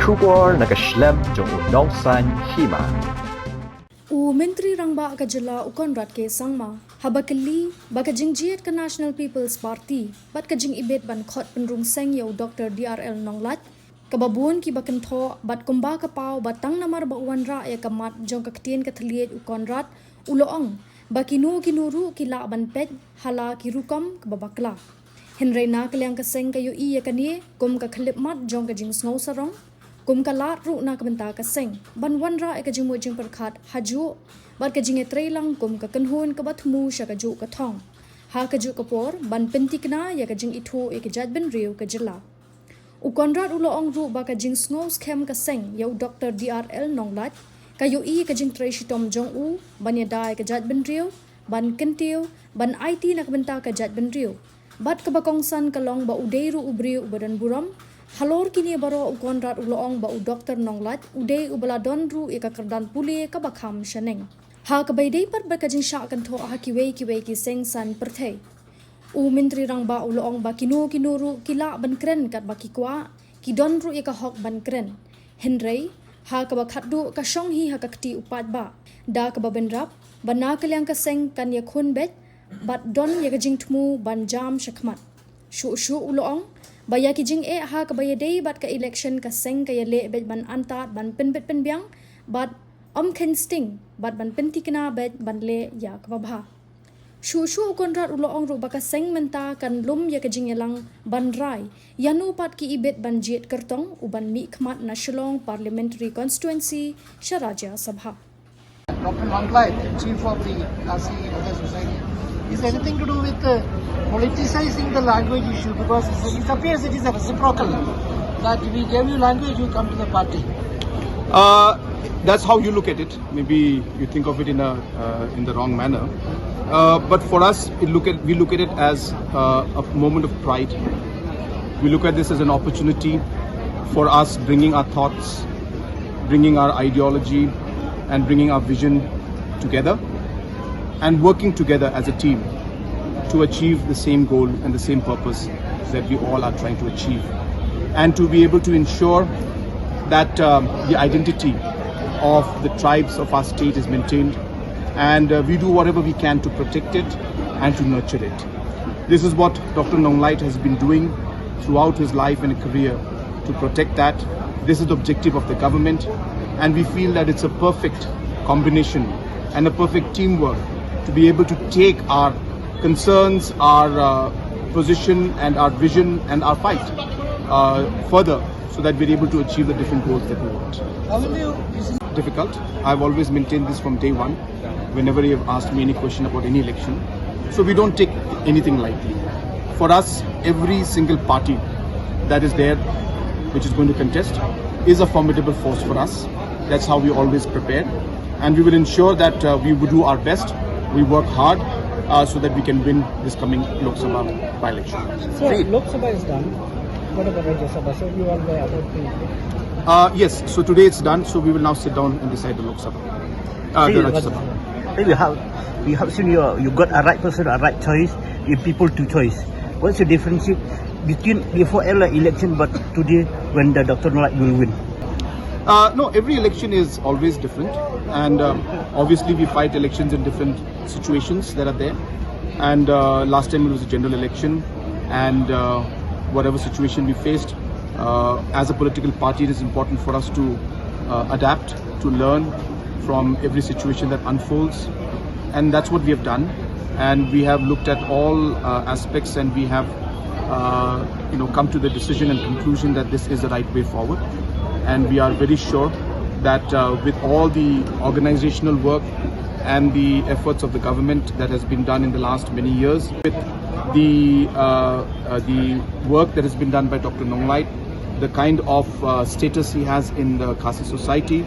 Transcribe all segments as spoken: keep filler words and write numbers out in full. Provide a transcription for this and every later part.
Khubor na ka shlem jong u Nongsaiñ Hima. U Myntri Rangbah ka jylla u Conrad K Sangma haba kylli ba ka jingjied ka National People's Party bad ka jingibit ban khot pynrung seng ïa u Doctor D R L Nonglait, kaba bun kiba kynthoh bad kumba ka paw ba tang namar ba u wanrah ïa ka mat jong ka ktien ka thylliej u Conrad, u la ong ba kino kino ruh ki lah ban peit ha la ki rukom kaba bakla. Hynrei na ka liang ka seng ka ïohi ïa kane kum ka khyllipmat jong ka jingsngew sarong, kum ka lad ruh na ka bynta ka seng ban wanrah ïa ka jingmut jingpyrkhat ha juh bad ka jingïatreilang kum ka kynhun kaba thmu sha ka juh ka thong, ha ka juh ka por ban pynthikna ïa ka jingithuh ïa ka jaitbynriew ka jylla. U Conrad u la ong ruh ba ka jingsngew skhem ka seng ïa u Doctor D R L Nonglait ka ïohi ka jingtrei shitom jong u ban ïada ïa ka jaitbynriew, ban kyntiew, ban aiti na ka bynta ka jaitbynriew. Bad kaba kongsan ka long ba u dei ruh u briew uba don burom. Halor kine baroh u Conrad u la ong ba u Doctor Nonglait u dei uba la don ruh ïa ka kyrdan pule kaba kham shaneng, ha kaba ïadei pat bad ka jingshah kynthoh ha kiwei kiwei ki seng saiñ pyrthei. U Myntri Rangbah u la ong ba kino kino ruh ki lah ban kren katba ki kwah, ki don ruh ïa ka hok ban kren. Hynrei ha kaba khatduh ka shong hi ha ka kti u paidbah, da kaba bynrap ba na ka liang ka seng kan ïakhun beit bad don ïa ka jingthmu ban jam shakhmat. Shuh shuh u la ong ba ïa ki jingeh ha kaba ïadei bad ka election ka seng ka ïaleh beit ban antad ban pynbit pynbiang bad ym kheiñ sting bad ban pynthikna beit ban leh ïa kaba bha. Shuh shuh u Conrad u la ong ruh ba ka seng mynta kan lum ïa ka jingïalang ban rai ïano pat ki ibit ban jied kyrtong u ban mihkhmat na Shillong Parliamentary Constituency sha Rajya Sabha. Doctor Nonglait, chief of the Khasi Welfare Society. Is anything to do with uh, politicizing the language issue? Because it appears it is a reciprocal that we gave you language, you come to the party. Uh, that's how you look at it. Maybe you think of it in a uh, in the wrong manner. Uh, but for us, it look at, we look at it as uh, a moment of pride. We look at this as an opportunity for us bringing our thoughts, bringing our ideology, and bringing our vision together and working together as a team to achieve the same goal and the same purpose that we all are trying to achieve, and to be able to ensure that um, the identity of the tribes of our state is maintained, and uh, we do whatever we can to protect it and to nurture it. This is what Doctor Nonglait has been doing throughout his life and career to protect that. This is the objective of the government, and we feel that it's a perfect combination and a perfect teamwork to be able to take our concerns, our uh, position, and our vision and our fight uh, further, so that we're able to achieve the different goals that we want. How will you? Difficult. I've always maintained this from day one, whenever you have asked me any question about any election. So we don't take anything lightly. For us, every single party that is there, which is going to contest, is a formidable force for us. That's how we always prepare. And we will ensure that uh, we will do our best, we work hard uh, so that we can win this coming Lok Sabha by-election. So, Lok Sabha is done. What about Rajya Sabha? So, you all were about to. Uh, yes, so today it's done, so we will now sit down and decide the Lok Sabha. Uh, the Rajya Sabha. You have, you have seen you, you got a right person, a right choice, you people to choice. What's the difference between before ele- election but today when the Doctor Nonglait will win? Uh, no, every election is always different, and um, obviously we fight elections in different situations that are there. And uh, last time it was a general election, and uh, whatever situation we faced, uh, as a political party, it is important for us to uh, adapt, to learn from every situation that unfolds, and that's what we have done. And we have looked at all uh, aspects, and we have uh, you know, come to the decision and conclusion that this is the right way forward. And we are very sure that uh, with all the organizational work and the efforts of the government that has been done in the last many years, with the uh, uh, the work that has been done by Doctor Nonglait, the kind of uh, status he has in the Khasi society,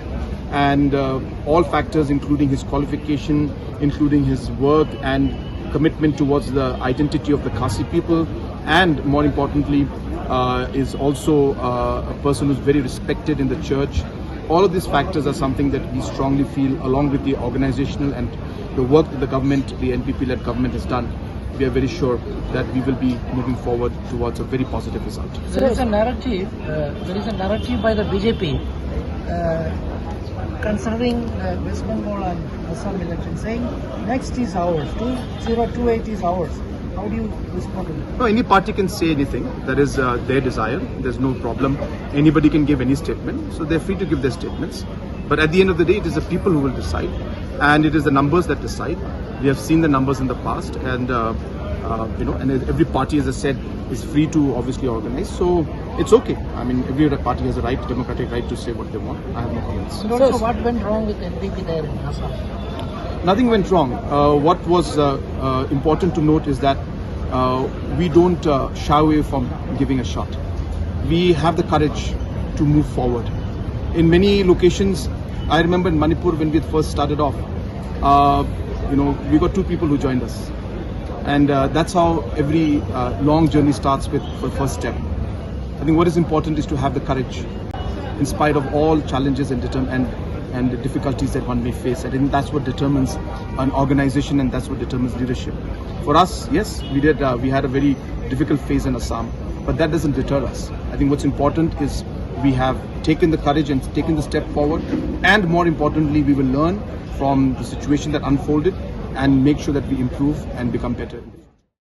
and uh, all factors, including his qualification, including his work and commitment towards the identity of the Khasi people, and more importantly, uh, is also uh, a person who's very respected in the church. All of these factors are something that we strongly feel, along with the organizational and the work that the government, the N P P-led government, has done. We are very sure that we will be moving forward towards a very positive result. There is a narrative, uh, there is a narrative by the B J P uh, considering uh, West Bengal and Assam election, saying next is ours, two zero two eight is ours. How do you respond to that? No, any party can say anything. That is uh, their desire. There's no problem. Anybody can give any statement. So they're free to give their statements. But at the end of the day, it is the people who will decide. And it is the numbers that decide. We have seen the numbers in the past. And, uh, uh, you know, and every party, as I said, is free to obviously organize. So it's okay. I mean, every other party has a right, democratic right to say what they want. I have no comments. And also, what went wrong with N P P there in Assam? Nothing went wrong. Uh, what was uh, uh, important to note is that uh, we don't uh, shy away from giving a shot. We have the courage to move forward. In many locations, I remember in Manipur when we first started off, uh, you know, we got two people who joined us. And uh, that's how every uh, long journey starts with the first step. I think what is important is to have the courage in spite of all challenges and, determ- and, and the difficulties that one may face. I think that's what determines an organization and that's what determines leadership. For us, yes, we did. Uh, we had a very difficult phase in Assam, but that doesn't deter us. I think what's important is we have taken the courage and taken the step forward, and more importantly, we will learn from the situation that unfolded and make sure that we improve and become better.